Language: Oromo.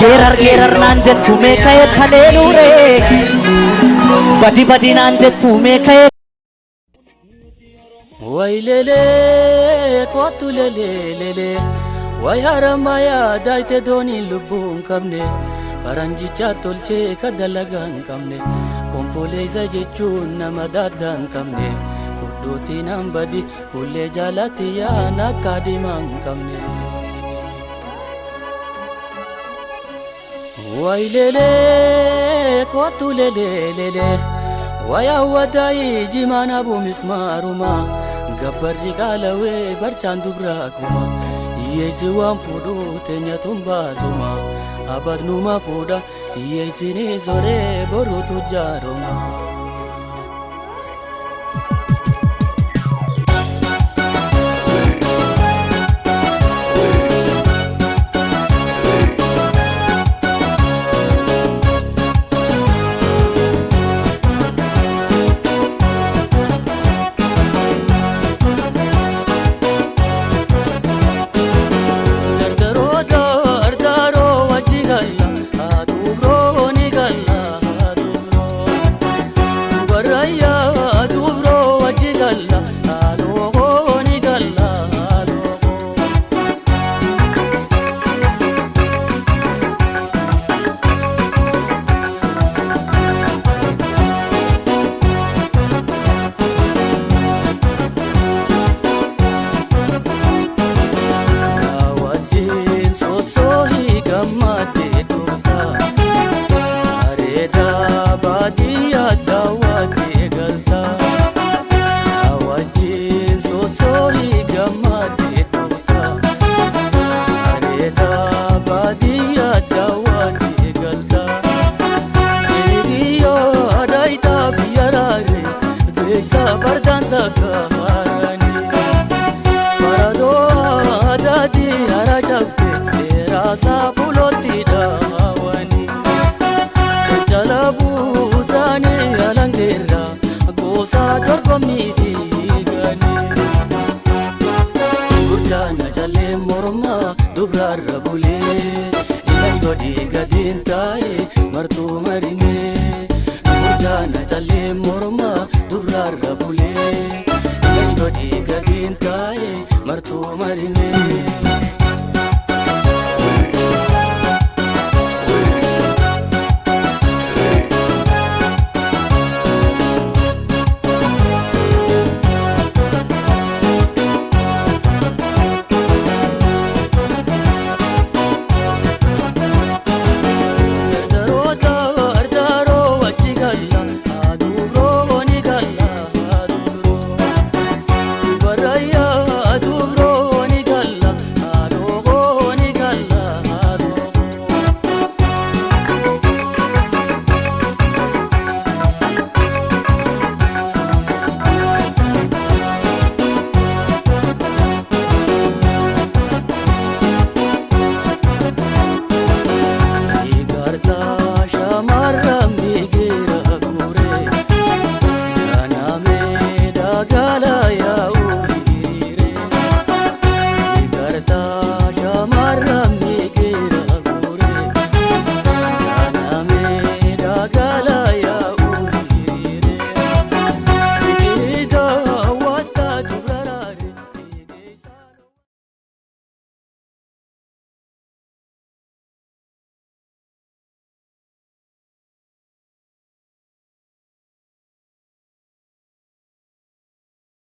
Geerar geerar naan jettu mee ka'ee kaleeluure. Badi badi naan jettu mee ka'ee. Way lelee kootu lelee lelee way haramayaa daayite dooniin lubbuu hin qabne faranjicha tolchee ka dalagaa hin qabne konfoleessa jechuun nama daaddaa hin qabne fudduutiin hambadi kullee jaalatti yaan akka diimaa hin qabne. Way lelee kootu lelee lelee way hawwataayii jimaan abu mismaaruma gabbarri qaalawee barchaan dubraa kuma hiyyeessi waan fuudhuu teenyatuun baasuma abadnuma fuudha hiyyeessini soree boruutu jaaroma. Dardaroo dardaroo wajji galla haatubroo ni galla haatubroo dubarayyaa dubroo wajji galla haadhookoo ni galla haadhookoo. Wajjin sossohii gammadee dhufta bareedaa baadiyyaa daawwattee galta. Wajjin sossohii gammadee dhufta bareedaa baadiyyaa daawwattee galta. Hiriyyoo daayitaa biyya raaree keessa bardaan sakkaaranii. Faradoo aadaati hara cabbe dheeraasaa fuulootti dhaawani. Caccala buutaanii alangeerra goosaa dorgommii fiigani. Gurjaana jallee mormaa dubraarra bulee ilal godhii gadiin taa'e martuu marimee. Gurjaana jallee mormaa dubraarra bulee ilal godhii gadiin taa'e martuu marimee.